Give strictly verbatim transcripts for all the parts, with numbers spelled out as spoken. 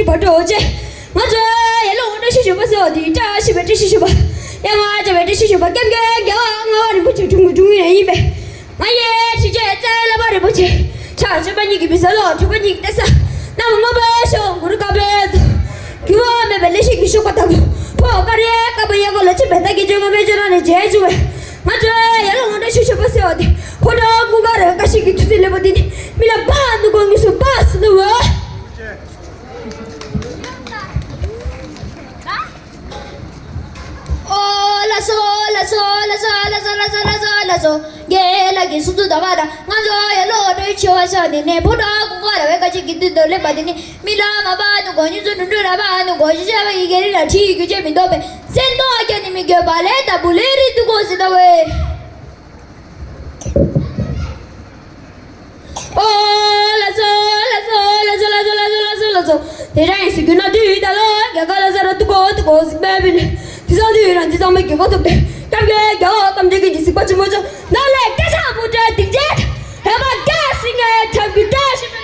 བ་འགྲོ་ཆེ། ང་ཚོ་ཡར་ལོངས་བཀྲ་ཤིས་ཞོགས་པ་ཟེར་བ་དེ་བཀྲ་ཤིས་པའི་བཀྲ་ཤིས་ཞོགས་པ། ཡ་ང་བཀྲ་བའི་བཀྲ་ཤིས་ཞོགས་པ། སྐྱབས་མགོན་རྒྱལ་བ་ལྔ་པ་རིན་པོ་ཆེ་འཁྲུངས་པའི་འཁྲུངས་ཡུལ་ཡིན་པས། ང་ཡི་ཁྲི་ཆེན་རྩ་བའི་བླ་མ་རིན་པོ་ཆེ། ཕྱག་མཆོད་པ་ཉིད་ཀྱི་མི་ས་ལོ། གྲུབ་པ་ཉིད་ཀྱི་གཏེར་ས། གནམ་སྔོན་པོའི་ཤོག་གུ་རུ་དཀར་པོའི་ཐུགས། འགྱུར་བ་མེད་པའི་ལས་ཤིག་གི་ཤོག་པ་ལྟ་བུ། ཕོ་དཀར་ཡང་དཀར་པོ་གཡས་སྐོར་ལ་ཆེ་བའི་ད་གི་བཅོ་ལྔ་མའི་བཅོ་ལྔ་ནས་མཇལ་བྱུང་བས། ང་ཚོའི་ཡར་ལོངས་བཀྲ་ཤིས་ཞོགས་པ་ཟེར་བ་དེ་ཕོ་བྲང་ཀུན་དགའ་ར་བའི་བཀྲ་ཤིས་ཀྱི་ཐུགས་སྲས་ལེགས་པ་འདི་ནི་མི་ལ་འབག་ནུ་གོ་ངུས་སུ་འབག་ཟིན་ནུ་བས། ཨོ་ལགས་སོ་ལགས་སོ་ལགས་སོ། རྒན་ལགས་ཀྱིས་གསུང་ཚུལ་དང་བ་དང་ང་ཚོ་ཡར་ལོངས་བཀྲ་ཤིས་ཞོགས་པ་ཟེར་བ་འདི་ནི་ཕོ་བྲང་ཀུན་དགའ་ར་བའི་བཀྲ་ཤིས་ཀྱི་དུས་སུ་ལེགས་པ་འདི་ནི་མི་ལ་མ་འབག་ནུ་གོ་ངུས་སུ་འགྲོ་འགྲོ་ར་འབག་ནུ་གོ་ཤི་ཤ་བ་ཡི་གེ་རི་ལ་ཁྲི་ཡི་རྒྱུ་ཆེ་མི་འདོད་པས་སེམས་རྟོགས་ཀྱང་ནི་མི་དགོས་པ་ལས་ལྟ་བུ་ལས་རིགས་དུ་གོ་ཟིན་ད་བས། ཨོ་ལགས་སོ་ལགས་སོ། དེ་རང་ཡིན་ཟེར་རྒྱུ་ན་དུས་ཡུན་ད་ལོ་རྒྱ་གར་ལ་ཟེར་ར་དུ་གོ་དུ་གོ་ཟིག་པའི་བུ་ནི་དུས་སང་དུས་ཡུན་རང་དུས་སང་མ་རྒྱུ་གོ་ཐུབ་སྟེ་སྐྱབས་རྒྱལ་རྒྱལ་བ་ཐམས་ཅད་ཀྱི་གཟིགས་པ་ཆེན་པོ་ཚོ་ནང་ལས་སྐད་ཆ་པོ་ཏྲའི་སྡིག་ཆེན་རེ་བ་རྒྱ་སྲིད་ངའི་ཁྱབ་རྒྱུ་བཀྲ་ཤིས།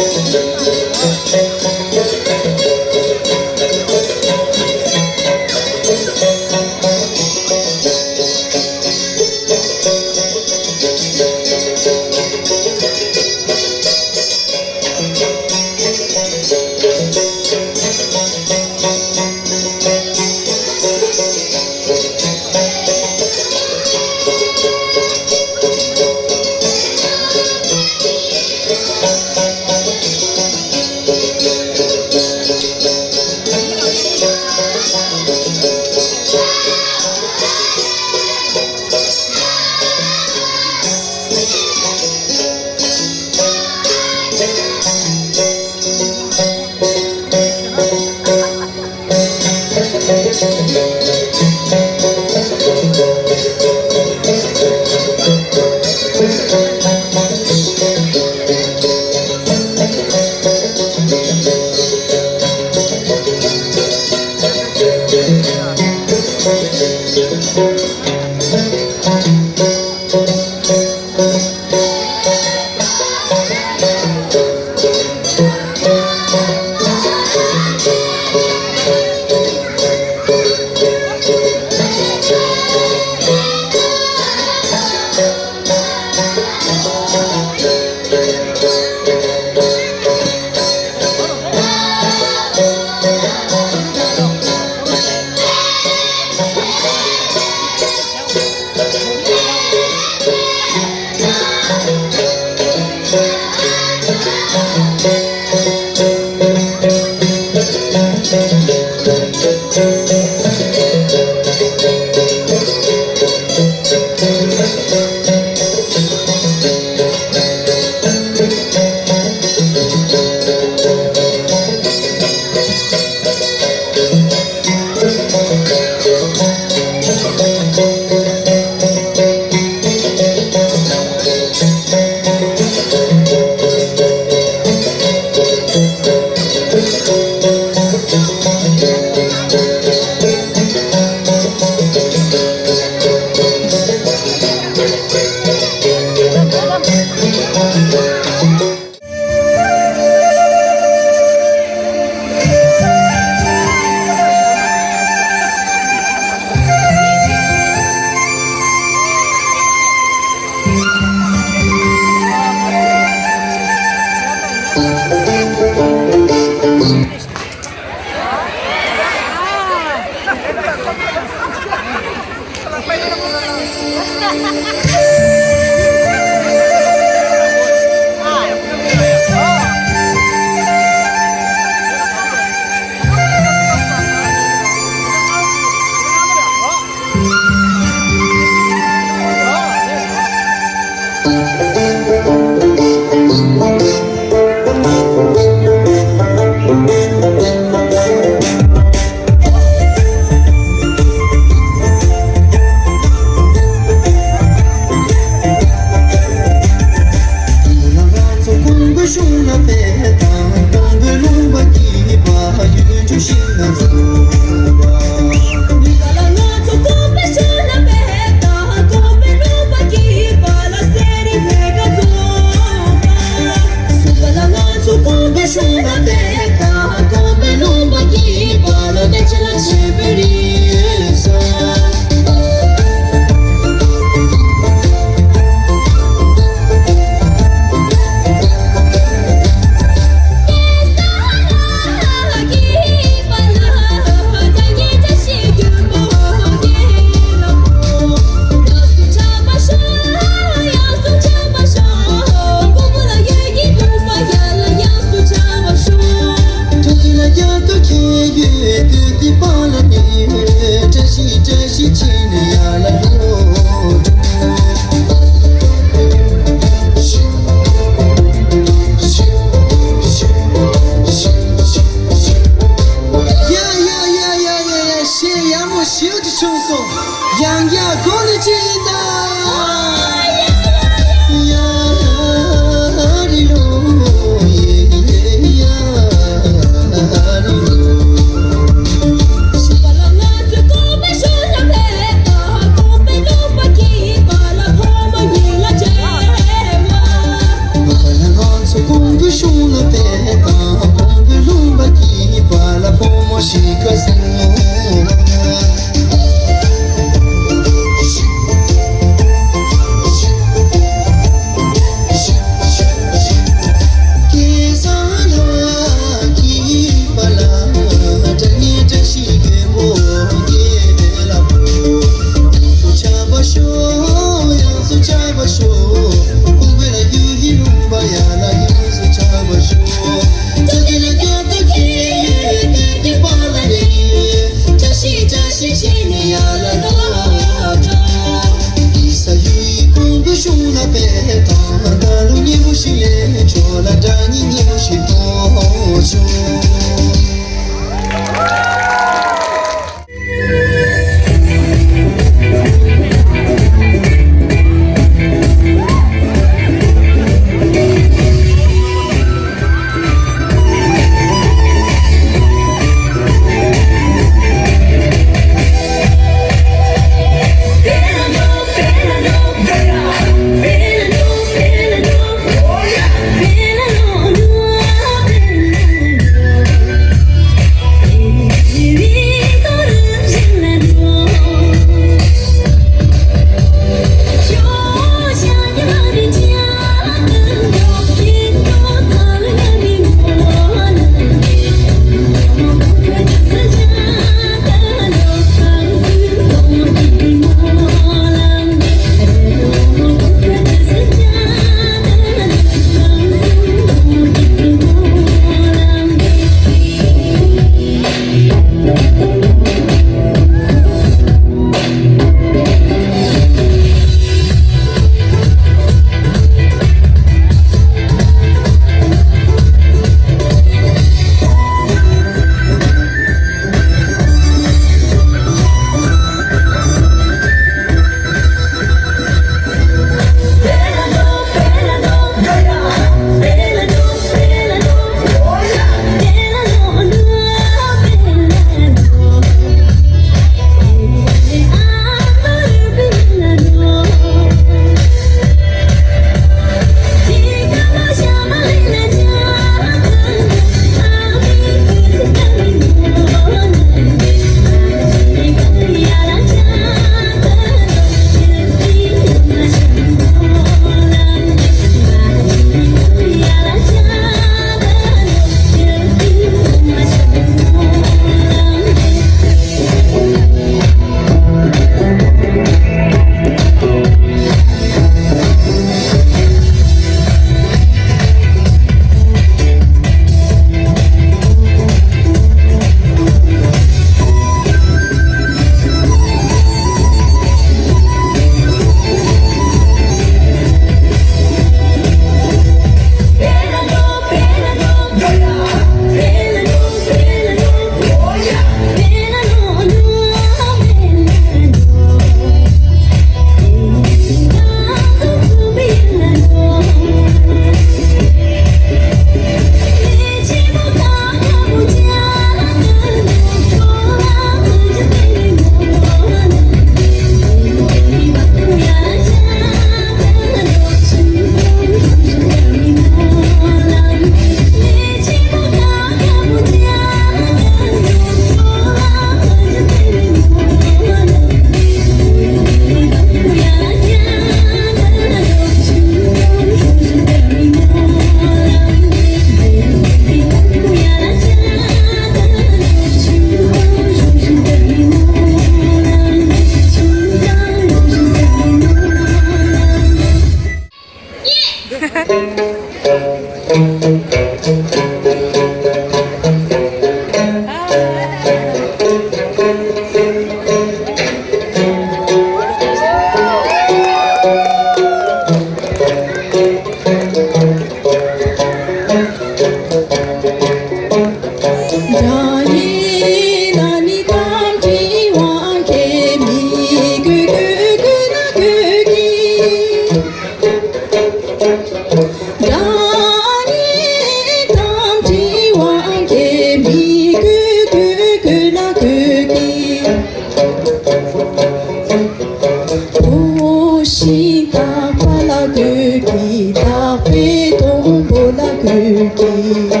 ཞིང་དག་པ་ལ་གུས་ཀྱི། དག་པའི་སྡོང་པོ་ལ་གུས་ཀྱི།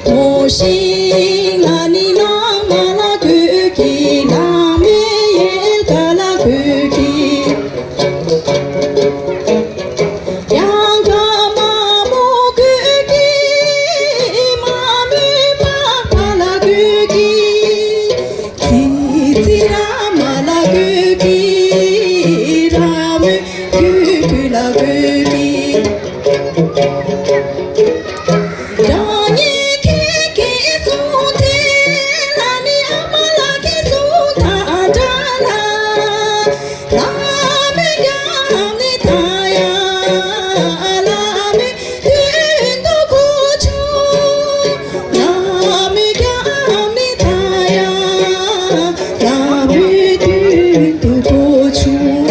ཐོགས་ཤིང་ལ་ནི་ནགས་མ་ལ་གུས་ཀྱི། ལང་མའི་ཡལ་ག་ལ་གུས་ཀྱི། གཡང་ཁ་མ་མོ་གུས་ཀྱི། མ་མོའི་པགས་པ་ལ་གུས་ཀྱི། ཙི་ཙི་ར་མ་ལ་གུས་ཀྱི། ར་མོའི་གུས་གུས་ལ་གུས་ཀྱི། རང་ཉིད་ཁྱེད་ཀྱི་གསུང་དེ་ལ་ནི་ཨ་མ་ལགས་ཀྱི་གསུང་དང་འདྲ་ལ། ལ་མོའི་རྒྱབ་ནས་ད་ཡ། ལ་མོའི་མདུན་དུ་གོ་ཆུང་། ལ་མོའི་རྒྱབ་ནས་ད་ཡ། ལ་མོའི་མདུན་དུ་གོ་ཆུང་།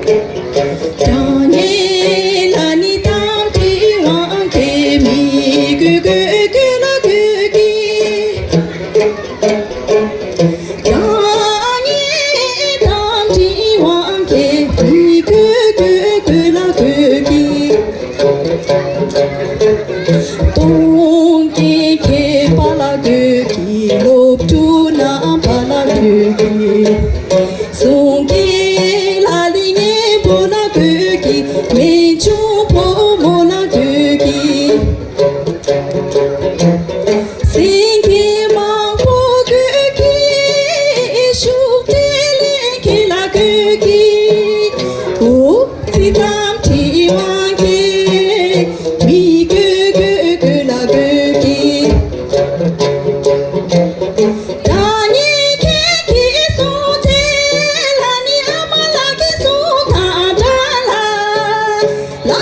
རང་ཉིད་ལ་ནི་དམ་ཚིག་དབང་གིས། མི་གུས་གུས་གུས་ལ་གུས་ཀྱི། རང་ཉིད་དམ་ཚིག་དབང་གིས། མི་གུས་གུས་གུས་ལ་གུས་ཀྱི། སྟོང་གི་མཁས་པ་ལ་གུས་ཀྱི། སློབ་ཕྲུག་རྣམ་པ་ལ་གུས་ཀྱི། གསུང་གི་ལ་ལི་སྙན་པོ་ལ་གུས་ཀྱི། སྨན་ཆུང་བུ་མོ་ལ་གུས་ཀྱི། སེང་གེ་མང་པོ་གུས་ཀྱི། ཤུགས་ལྡན་ལས་མཁན་ལ་གུས་ཀྱི། འོ་ཙི་དམ་ཚིག་དབང་གིས། མི་གུས་གུས་གུས་ལ་གུས་ཀྱི། རང་ཉིད་ཁྱེད་ཀྱི་གསུང་དེ་ལ་ནི་ཨ་མ་ལགས་ཀྱི་གསུང་དང་འདྲ་ལ། ལ་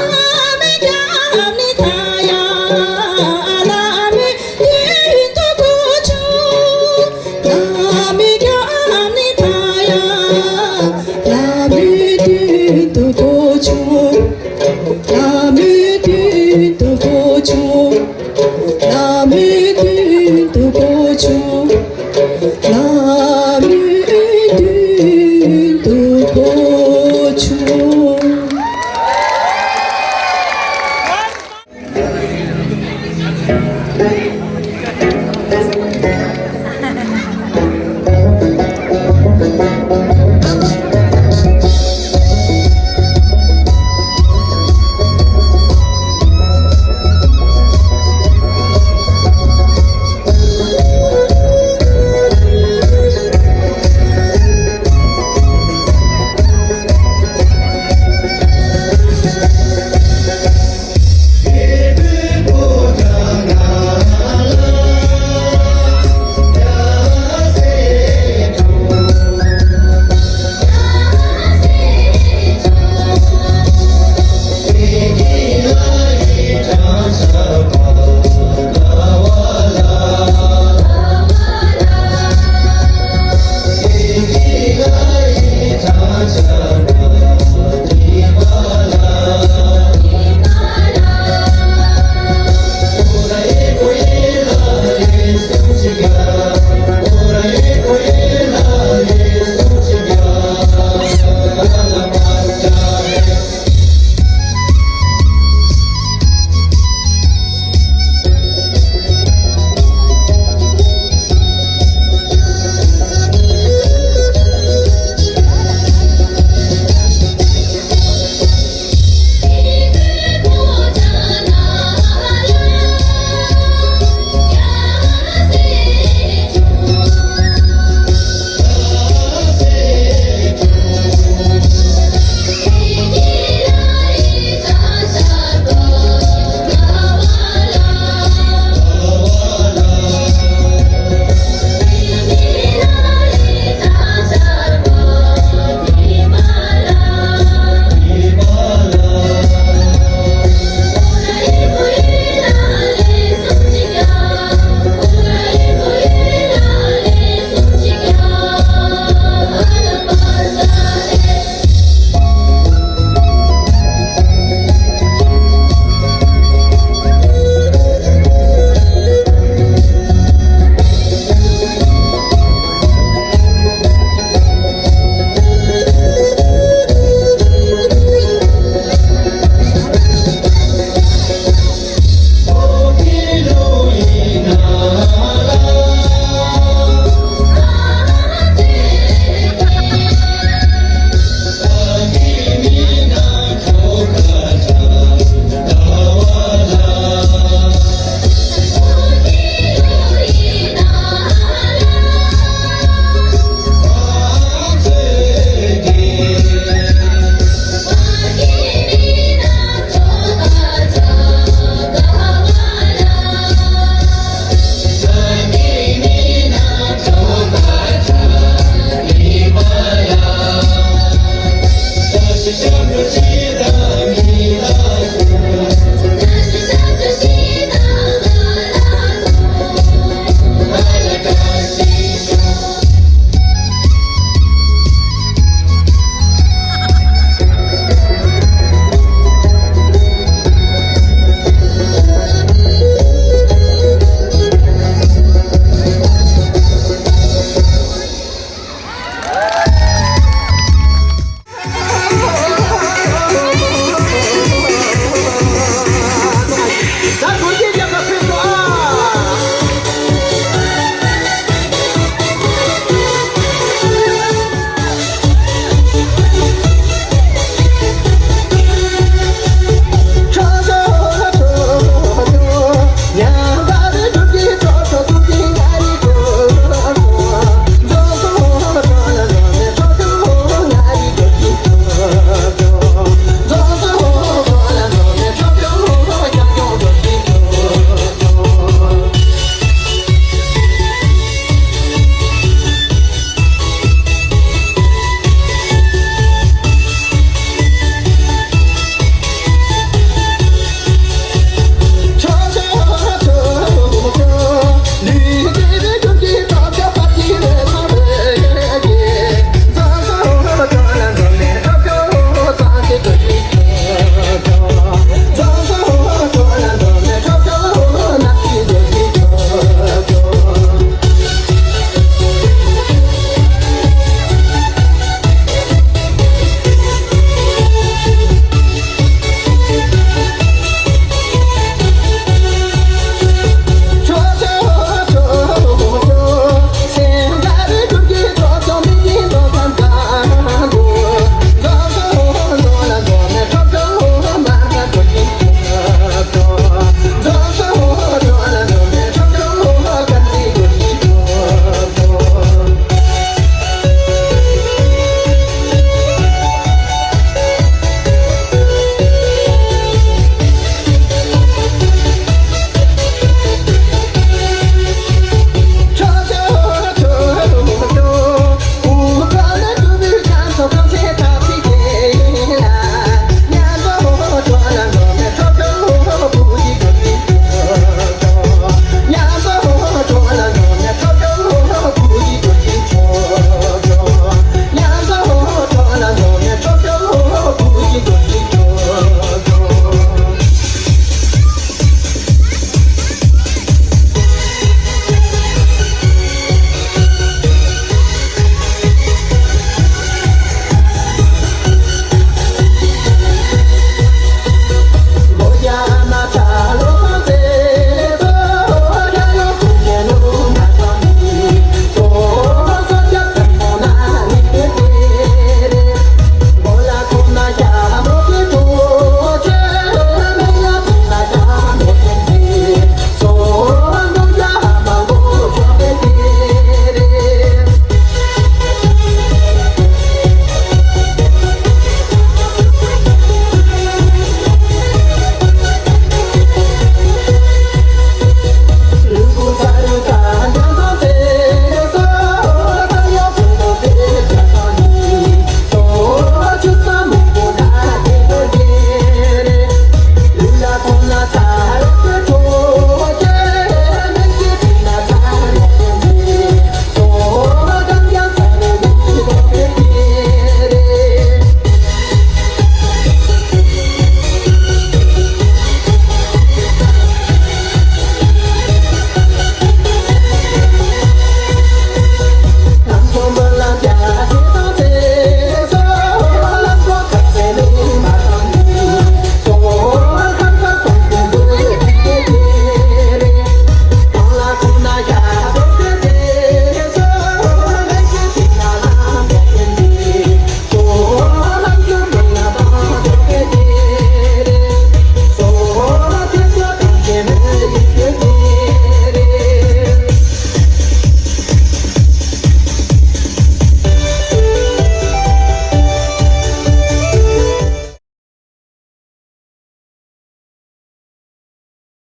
མོའི་རྒྱབ་ནས་ད་ཡ། ལ་མོའི་མདུན་དུ་གོ་ཆུང་། ལ་མོའི་རྒྱབ་ནས་ད་ཡ། ལ་མོའི་མདུན་དུ་གོ་ཆུང་། ལ་མོའི་མདུན་དུ་གོ་ཆུང་། ལ་མོའི་མདུན་དུ་གོ་ཆུང་། ལ་མོའི་མདུན་དུ་གོ་ཆུང་།